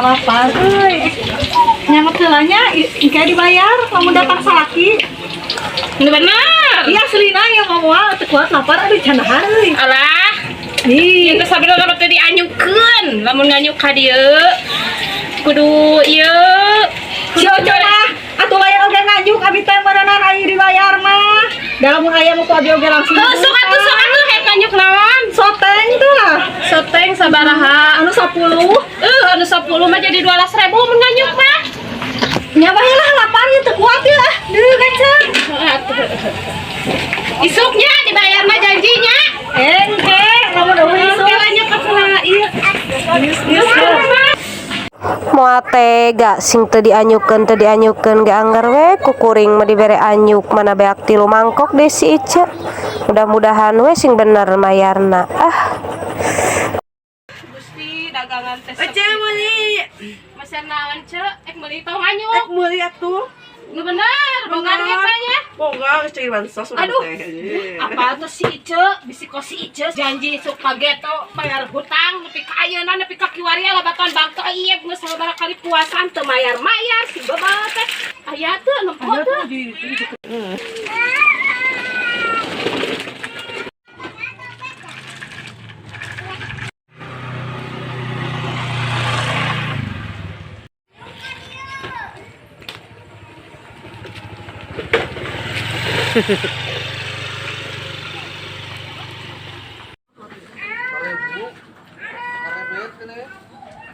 Lapar euy. Nyanget heula nya, engke dibayar lamun datang salaki. Ini bener. Iya aslina ya mau moal teu kuat lapar, aduh, can dahar euy. Alah, Ih, itu sabenerna teh dianyukeun. Lamun nganyuk ka dieu kudu ieu. Si Ojo mah atuh lain oge nganyuk, abi teh meureunan aya dibayar mah. Da lamun aya mah ku abi oge langsung. Tuh, sok atuh, sok atuh, hayang nganyuk naon? Soteng tuh. Soteng sabaraha? Anu 10. Anu 10 mah jadi 12.000 mun nganyuk mah. Nya bae lah, lapar ya teu kuat ya. Ah, deui gancang. Isuknya dibayar mah janjinya. Engke, lamun eueuh isuk. Oke, lanjut ke sana ieu. Geus. Moal tega sing teu dianyukeun, teu dianyukeun ge angger we ku kuring mah dibere anyuk, mana beak tilu mangkok deh si Ice. Mudah-mudahan we sing bener mayarna ah. Gusti, dagangan teh. Ece meuli. Mesen naon, Ce? Ek meuli tong anyuk. Ek meuli atuh. Nu bener, boga Bener. duit nya. Boga, geus cair bansos urang Aduh. teh. Apa tuh si Ice, bisi kok si Ice janji sok kageto bayar hutang nepi ka ayeuna, nepi ka kiwari labatan bangka ieu geus sababaraha kali puasa teu mayar-mayar si bebal teh. Aya teu nempo teu?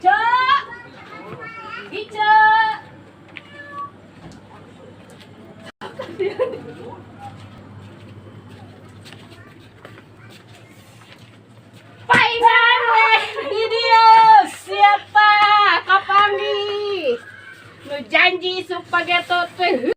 Cek. Ice. Paingan weh di dieu siapa kapanggih nu janji supageto teh.